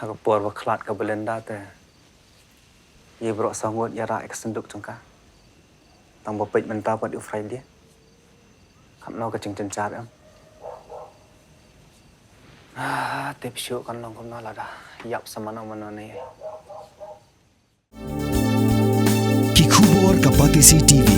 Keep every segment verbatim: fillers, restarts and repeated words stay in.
Ha ka por ba khlad ka Belinda te, ïa baroh saw ngut ïa rah ïa ka synduk jong ka. Tang ba peit mynta pat u Friday. Katno ka jingjynjar em. Ah, tip shuh kan long kumno lada ïap sa mano mano ne. Ki khubor ka Batesi T V.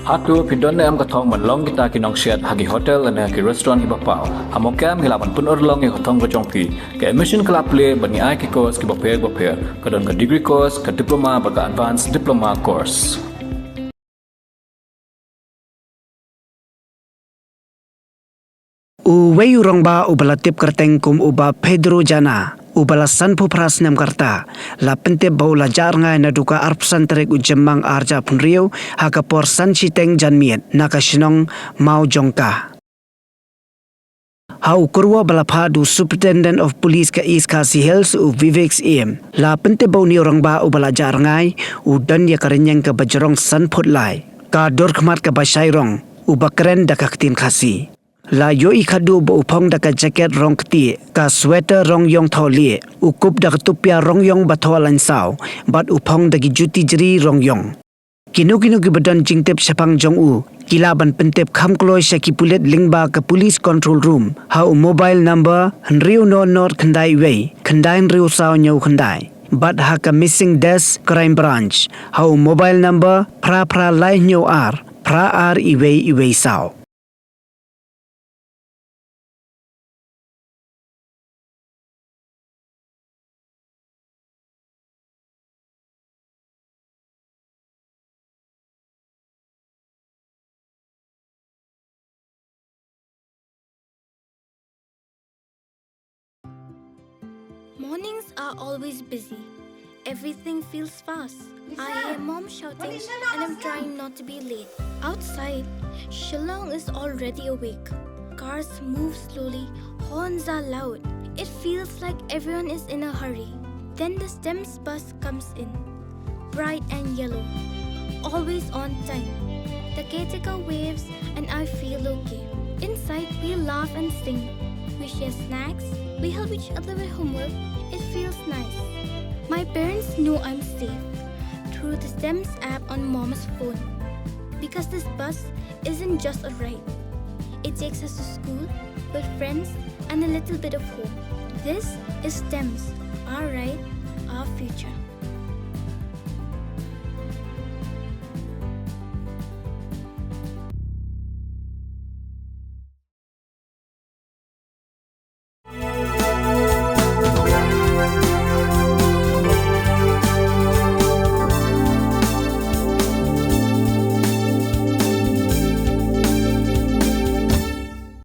Hato phi don ne em ka thong ban long kita ki nongshet ha ki hotel ne ki restaurant kiba paw? Ha Mawkyrwat ngi lah ban pynurlong ïa ka thong ka jong phi. Ka admission ka la plie bad ngi ai ki course kiba pher bapher. Ka don ka degree course, ka diploma bad ka advanced diploma course. Uwei u rangbah uba la tip kyrteng kum u Bah Pedro Jana, uba la sanphew phra snem ka rta, la pyntip ba u la jah rngai naduh ka arphew san tarik u Jymmang arhajar arphew hynriew ha ka por san shiteng janmiet na ka shnong Mawjongka. Ha u kyrwoh ba la phah da u Superintendent of Police ka East Khasi Hills u Vivek Syiem, la pyntip ba une u rangbah uba la jah rngai u don ïa ka rynïeng kaba jrong san phut lai, ka dur khmat kaba shai rong, uba kren da ka ktien Khasi. La ïohi khadduh ba u phong da ka jacket rong ktieh, ka sweater rong ïong thoh lieh, u kup da ka tupia rong ïong ba thoh lain saw, bad u phong da ki juti jri rong ïong. Kino kino kiba don jingtip shaphang jong u ki lah ban pyntip kham kloi sha ki pulit lyngba ka Police Control Room ha u mobile number hynriew nod nod khyndai wei khyndai hynriew saw hynñiew khyndai, bad ha ka Missing Desk Crime Branch ha u mobile number phra phra lai hynñiew ar phra ar wei wei saw. Mornings are always busy. Everything feels fast. I hear mom shouting and I'm trying not to be late. Outside, Shillong is already awake. Cars move slowly, horns are loud. It feels like everyone is in a hurry. Then the STEMS bus comes in. Bright and yellow. Always on time. The caretaker waves and I feel okay. Inside, we laugh and sing. We share snacks. We help each other with homework. It feels nice. My parents know I'm safe through the STEMS app on mom's phone. Because this bus isn't just a ride. It takes us to school, with friends, and a little bit of hope. This is STEMS, our ride, our future.